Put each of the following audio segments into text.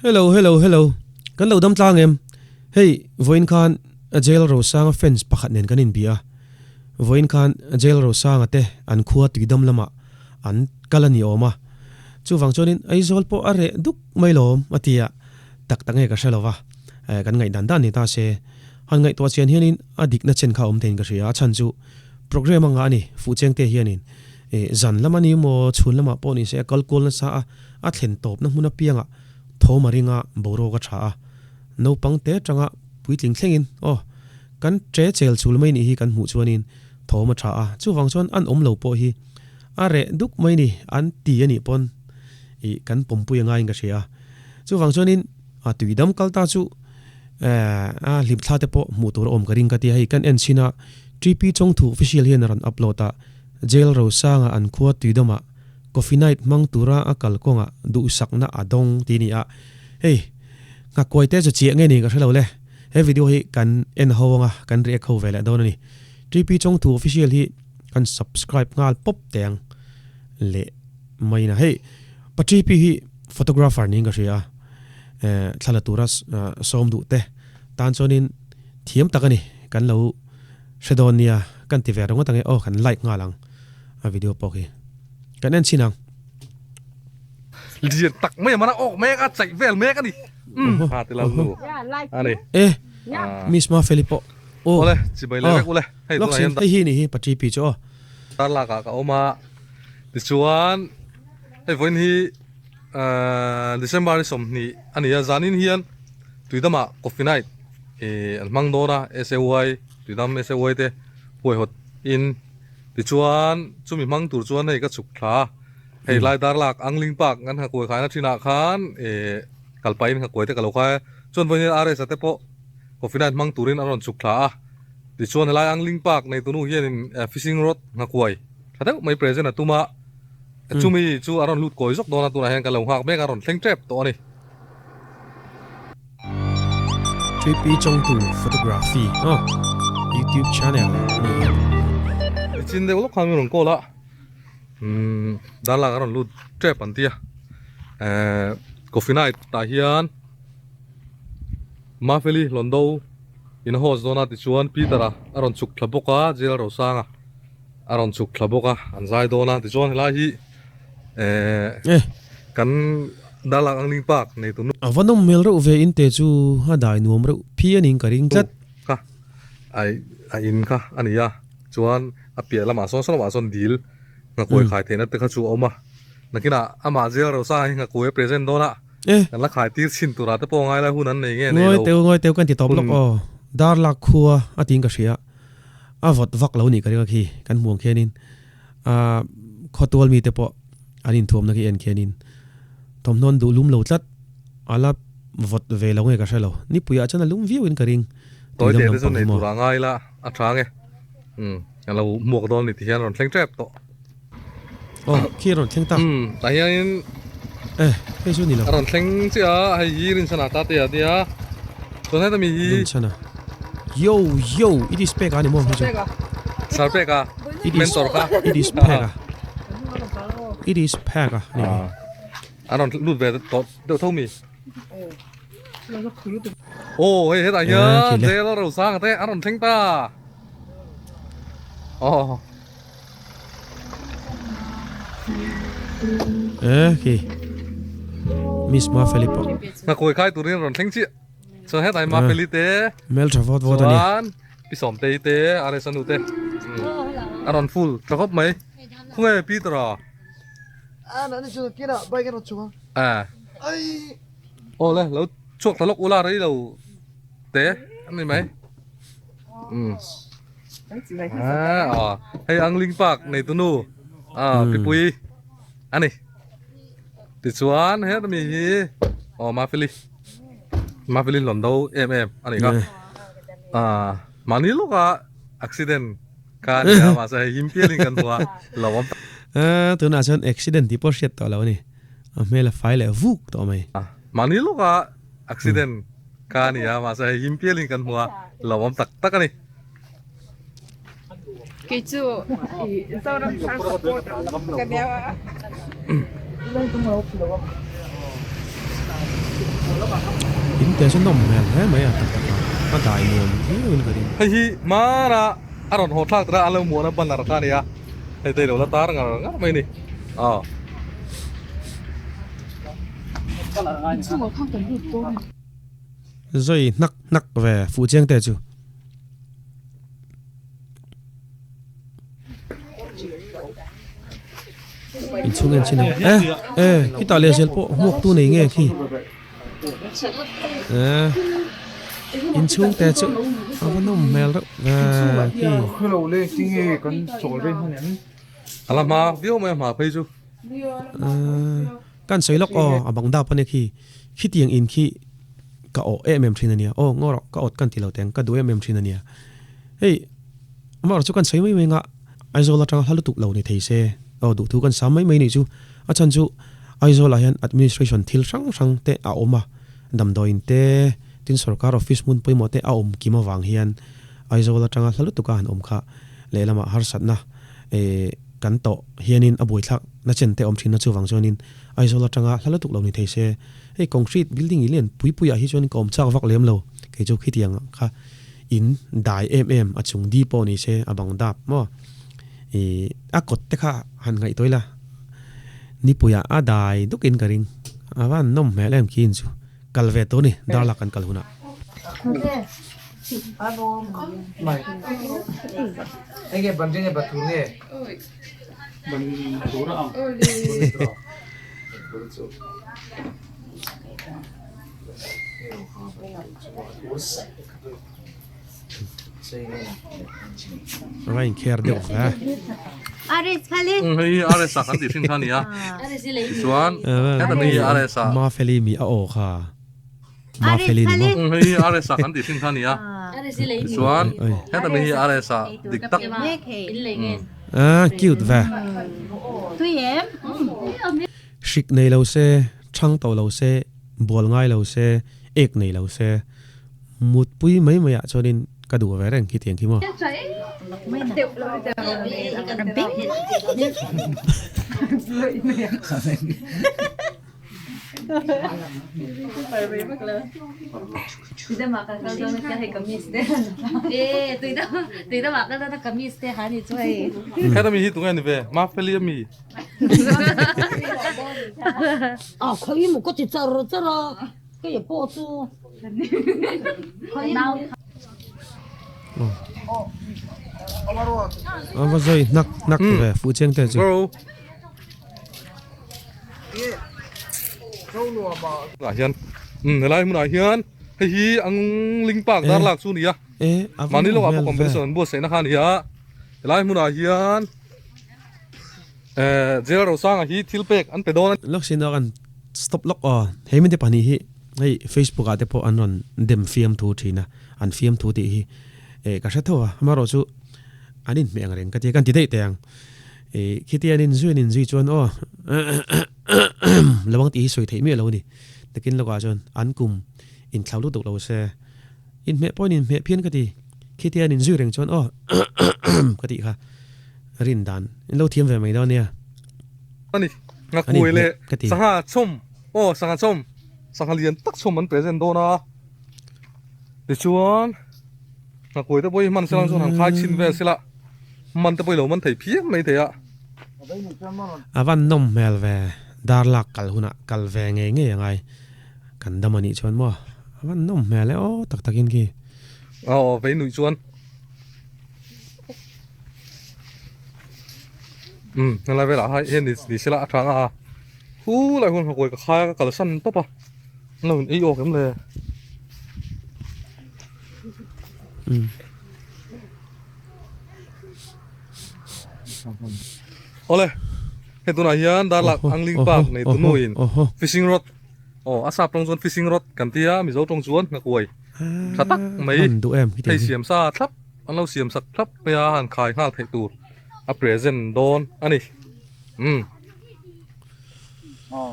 Hello hello hello kan lo dam tlang em hei vawiin khan jail Rosanga fans pakhat nen kan inbia a vawiin khan jail Rosanga te an khua tuidam lamah an kal a ni awm a chuvang chuanin Aizawl pawh a reh duk mai lawm a ti a tak tak nge ka hre lova kan ngaihdan dan ni ta se han ngaihtuah chian hianin a dikna chen kha a awm theiin ka hria a chhan chu program anga a ni fuhchengte hianin zan lam a ni maw chhun lamah pawh ni se a kal kual nasa a A thlen tawpna hmun apiangah thawm a ring a, boruak a tha a. Naupang te atanga puitling thlengin, aw, kan tre chel chul mai nih hi kan hmuh chuanin thawm a tha a, chuvang chuan an awm lo pawh hi a reh duk mai ni an ti a nih pawn ih kan pawmpui a ngaiin ka hria a. Chuvang chuanin a tuidam kal ta chu eh a hlimthla te pawh hmuh tur a awm ka ring ka ti a, hei kan en chhin a TP Chawngthu official hian a rawn upload a, Jail Rosanga an khua tuidamah Coffee night hmang tura a kal kawngah duhsakna a dawng tih a ni a, hei nghakuai te chu chiah nge ni ka hre lo le, he video hi kan en ho anga kan react ho ve leh dawn a ni. TP Chawngthu official hi kan subscribe nghal pawp teh ang leh mai na. Hei pa TP hi photographer niin ka hria a, eh thla la tura sawm duh te tan chuanin thiam tak a ni, kan lo hre dawn nia kan ti ve ringawt ang e, aw kan like nghal ang. A video pawh khi kan en chin ang. Lian tak mai a mana awk mek a chaih vel mek a ni. Umm ha ti lo nu a ni. E Miss Mafeli pawh aw. Awle chibai leh vek ule hei tunah hian hei hi ni hi Patri pi chu aw. Darlak ah ka awm a tichuan hei vawiin hi December ni 20 a ni a zanin hian tuidamah coffee night an hmang dawn a SAY tuidam SAY te huaihawt in. Tichuan, chumi hmang tur chuan hei ka chhuk thla a, hei lai dar lak Angling Park kan nghakuai khaina thinah khan eh kal pahin nghakuai te ka lo khai a, chuan vawiin RS-a te pawh Coffee Night hmang turin a rawn chhuk thla a, tichuan helai Angling Park neitunu hianin fishing rod nghakuai tha deuh mai present a tum a, chumi chu a rawn lut kawi zawk dawn a, tunah hian ka lo nghak mek a, a rawn thleng tep tawh a ni. 3P Chawngtu Photography aw YouTube channel a ni hi. Chin deuh lawk khan min rawn call a, umm darlak a rawn lut tep an tia, ehh coffee night tah hian Mafeli Hlondo in a host dawn a tichuan Peter-a a rawn chhuk thla bawk a, Jail Rosanga a rawn chhuk thla bawk a, an zai dawn a tichuan helai hi ehh kan. Darlak ang ling park nei tu nu. A va nawm hmel reuh ve in te chu a dai nuam reuh phi a ning ka ring tlat. Kha ai a in kha a ni a chuan a piah lamah sawn sawn lamah sawn dil nghakuai khai theihna te kha chu a awm a nakinah amah Jail Rosanga hi nghakuai a present dawn a kan la khai tir chhin turah te pawh ngailai hun an nei nge nei lo. Ngawi teu ngawi teu kan ti tawp lawk aw Darlak khua a tiin ka hria a vawt vak lo nih ka ring a khi kan hmuh ang khianin a khawtual mite pawh an inthuamna khi en khianin thawmhnaw an duh lum lo tlat, a la vawt ve lo nge ka hre lo, nipui ah chuan a lum viau in ka ring, tui lam lampang hi maw. Tawi te chu nei tur a ngai la a tha nge, umm a lo hmuak dawn ni ti hian a rawn thleng tep tawh. Aw khi a rawn thleng ta. Umm tah hianin eh hei chu ni lo. A rawn thleng chiah a, hei hi Rinchhana ta te a nia, chuan heta mi hi. Rinchhana yo yo it is pek a ni maw hei chu. Sir pek a. It is Mentor kha. It is pek a. It is pek a ni hi. A rawn lut ve tawh deuh tho mi. Aw hei hetah hian jail a Rosanga te a rawn thleng ta. Aw. Eh khi. Miss Mafeli pawh. Nghakuai khai turin a rawn thleng chiah. Chuan hetah hi Mafeli te. Hmeltha vawt vawt a ni. Chuan Pi Sawmtei te RS a nu te. A rawn full tha khawp mai. Khawnge Peter a? A nahna chu kinah bike a rawn chhuk a. Aw le lo chhuak ta lawk ula rei lo te a ni mai. Umm. Aw hei Angling Park nei tu nu Pi Pui a ni. Tichuan heta mi hi aw Mafeli Mafeli hlawn do em em a ni kha. Mahni lawka accident kha a ni a mahse hei him pialin kan hmu a lo awm ta. Tunah chuan accident tih pawh hriat tawh lo a ni. A hmel a fai leh vuk tawh mai. Mahni lawka accident kha a ni a mahse hei him pialin kan hmu a lo awm tak tak a ni. Kei chu Zoram thar support ka deuh a. te chu nawm hmel hle mai a tak tak a, a dai nuam viau in ka ring. Hei hi hmana a rawn haw thlak tura an lo muana banner kha a ni a, hei te i lo la tar ngar ngar mai a ni. Aw. Zoi hnak hnak ve fuh chiang te chu. Inchhung en chin ang e e khitah leh zel pawh hmuak tu nei nge khi e inchhung te chu a va nawm hmel reuh ve khi. A la hma viau mai a hma phei chu. Kan sawi lawk aw a bang dap ania khi khitiang in khi ka awh em em thin ania aw ngaw rawh ka awt kan ti lo teng ka duh em em thin ania hei amaherawh chu kan sawi mai mai anga Aizawl atanga hla lutuk lo ni thei se aw duhthu kan sam mai mai nih chu a chhan chu Aizawl ah hian administration thil hrang hrang te a awm a damdawiin te tin sorkar office hmun pawimawh te a awm kim avang hian Aizawl atanga hla lutuk a han awm kha lehlamah harsatna eh kan tawh hianin a buaithlak na chen te awm thin na chuvang chuanin Aizawl atanga hla lutuk lo ni thei se hei concrete building i lian pui pui ah hi chuan ka awm chak vak lem lo kei chu khitiang kha in dai em em a chung di pawh ni se a bang dap maw ih a kawt te kha han ngaih tawih la nipui ah a dai duk in ka ring a van nawm hmel em khi in chu kal ve tawh ni darlak kan kal hunah. Rain kher deuh ve. Hei RS a kan tih thin kha a ni a, tichuan heta mi hi RS a. Mafeli mi a aw kha. Mafeli ni maw? Hei hi RS a kan tih thin kha a ni a, tichuan heta mi hi RS a dik tak. Ah cute ve. Hrik nei lo se, thang to lo se, bual ngai lo se, ek nei lo se, mutpui mai mai ah chuanin ka duh ve reng khi tiang khi maw. Heta mi hi tunge ni ve? Mafeli a mi? A va zawi hnak hnak ve fuh chiang te chu. Ah hian helai hmunah hian hei hi Angling Park darlak chu a ni a mahni lawkah pawh competition an buatsaihna kha a ni a helai hmunah hian Eh Jail Rosanga hi thil pek an pe dawn a. Lawk sin a kan stop lawk aw. Hei mite pahnih hi hei Facebook ah te pawh an rawn dem fiamthu thin a, an fiamthu tih hi eh ka hre tho a, amaherawh chu an inhmeh ang reng ka tia kan ti daih teh ang. Eh khiti an inzui an inzui chuan aw lo ang tih hi sawi theih miah lo a ni. Takin lawkah chuan an kum inthlau lutuk lo se inhmeh pawh an inhmeh phian ka ti. Khiti an inzui reng chuan aw ka tih kha. Rin dan in lo thiam ve mai dawn nia. Ani ngakui leh sangha chhawm aw sangha chhawm sangha lian tak chhawm an present dawn a tichuan ngakui te pawh hi hman sela chuan han khai chhin vel sela man te pawh hi lo man thei phian mai thei a. A van nawm hmel ve dar lak kal hunah kal ve ngei ngei a ngai kan dam a nih chuan maw a van nawm hmel e aw tak takin khi. Aw vei nuih chuan. Um helai velah hai hian ni sela a tha nga a hu lai hun hakawi ka khai a ka kalsan tawp a an lo in ei awk em le awle hei tunah hian darlak angling park nei tu nu in fishing rod aw a sap tawng chuan fishing rod kan tia mizo tawng chuan hnakuai tha tak mai hei siam sa thlap. An lo siam sak thlap mai a, han khai nghal theih tur a present dawn a ni. Umm. Aw.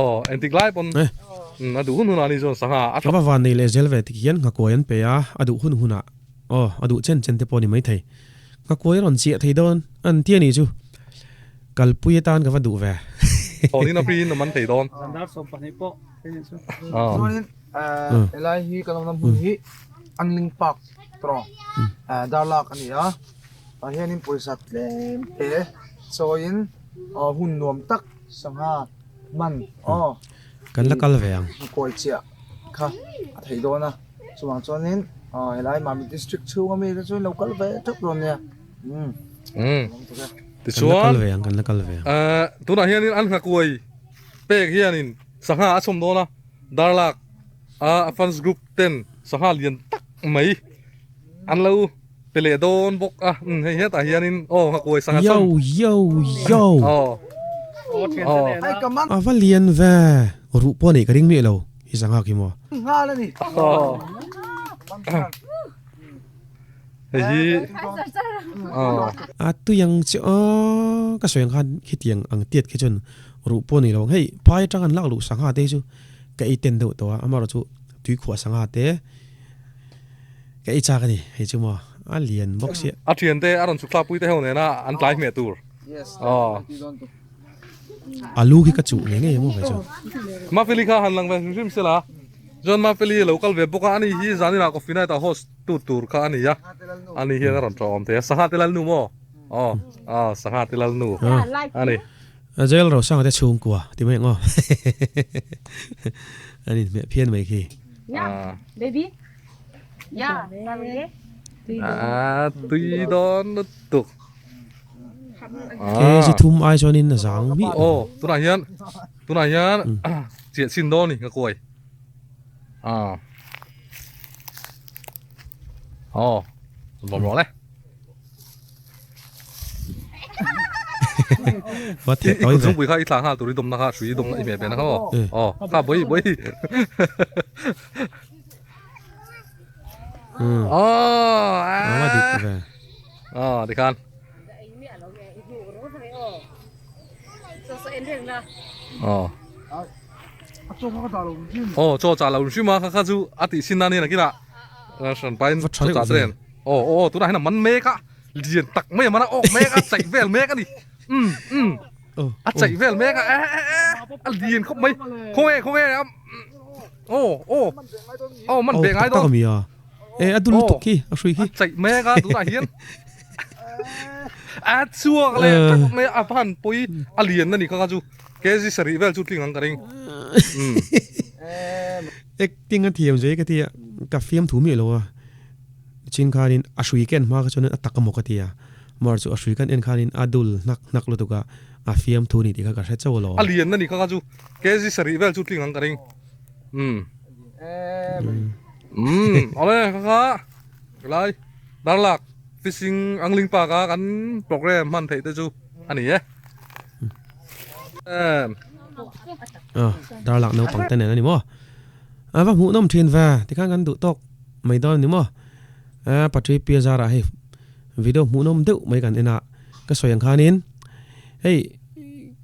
Aw, engtik lai pawn a duh hun hunah a ni chuan sangha a thlap. Ka va van nei leh zel ve tik hian nghakuai an pe a, a duh hun hunah aw a duh chen chen te pawh a ni maithei. Nghakuai a rawn chiah thei dawn an ti a nih chu. Kalpui atan ka va duh ve. Thawn in a free in a man thei dawn. Zan dar 12 pawh hei nih chu. Chuanin helai hi kan awmna hmun hi Angling Park tawh Darlak a ni a, tah hianin pawisa tlem te chawiin hun nuam tak sangha man aw Kan la kal ve ang. Kawi chiah kha a theih dawn a, chuvang chuanin helai Mamit District chhunga mi te chuan lo kal ve teuh dawn nia. Umm. Tichuan kan la kal ve ang. Tunah hianin an nghakuai pek hianin sangha a chhawm dawn a, Darlak a fans group ten sangha lian tak mai an lo pe leh dawn bawk a, umm hei hetah hianin aw nghakuai sangha chhawm. Yo yo yo. Aw. Aw. A va lian ve. Ruh pawh neih ka ring miah lo hi sangha khi maw. Nghal a ni. Aw. Hei hi aw. A tui ang che aw ka sawi ang khan khitiang ang tiat khi chuan ruh pawh ni lo ang. Hei phai atang an lak luh sangha te hi chu ka ei ten deuh tawh a, amaherawh chu tuikhuah sangha te ka ei chak a ni. Hei chu maw a lian bawk sia. A thian te a rawn chhuk thlakpui te ho nena an tlai hmeh tur. Aw. Alu khi ka chuh ngei ngei maw kei chu. Mafeli kha han lang ve hrim hrim sela. Chuan Mafeli a lo kal ve bawk a, ani hi zaninah coffee night ah host tu tur kha a ni a, ani hian a rawn tawm thei a, sangha te lalnu maw? Aw, aw sangha te lalnu a ni. Jail Rosanga te chhungkua ti mai ang aw, an inhmeh phian mai khi. A tui dawn lutuk. Kg thum ai chuanin a zang miah lo. Aw, tunah hian tunah hian chiah chhin dawn a ni ka kuai. Ah. Aw, bawm rawh le. Va theh I tawi ve. zungpui kha i thla nghal tur i dawmna kha hrui i dawmna i hmeh ve na kha maw? Aw, kha bawi bawi. Aw, A va dik ve. Aw, tikhan. Aw. Aw, chaw chah lo hrim a, kha kha chu a tih sin nan hian a kinah hran pain Va tha chaw reuh chah ve. chen. Aw, aw, tunah hian a man mek a, lian tak mai a man a, awk mek a, chaih vel mek a ni. Umm, umm. Aw, A chaih vel mek a, eh, eh, eh, a lian khawp mai. Khawnge, khawnge, aw, aw, aw, man ve ngai dawn. Aw, tak tak a mi a. E a dul lutuk khi a hrui khi. A chaih mek a tunah hian a chhuak leh tak mai a van pawi a lian a ni kha kha chu kg sarih vel chu tling ang ka ring. Acting a thiam zui ka ti a ka fiam thu miah lo a chin khanin a hrui ka en hma kha chuan a tak amaw ka ti a mar chu a hrui kan en khanin a dul hnak hnak lutuk a a fiam thu ni tih kha ka hre chauh alawm. A lian a ni kha kha chu kg sarih vel chu tling ang ka ring. Umm. Umm awle kha kha helai Darlak fishing angling park a kan program hman theih te chu a ni e. Em. Ah Darlak naupang te nen a ni maw? A va hmuh nawm thin ve tikhan kan duh tawk mai dawn a ni maw? A Patri Piazara hei video hmuh nawm deuh mai kan en a ka sawi ang khanin hei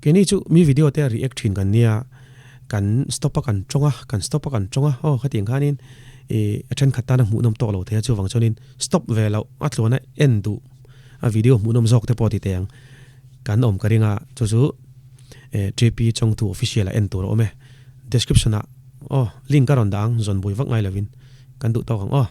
keini chu mi video te a react thin kan nia. Kan stop a kan tawng a, kan stop a kan tawng a, aw khatiang khanin ih a thenkhat tana hmuhnawm tawk lo thei a, chuvang chuanin stop ve loh a tluana en duh a video hmuhnawm zawk te pawh ti teh ang kan awm ka ring a, chu chu eh JP Chawngtu official ah en tur a awm e, description ah aw link a rawn dah ang zawn bui vak ngai lovin kan duh tawk ang aw.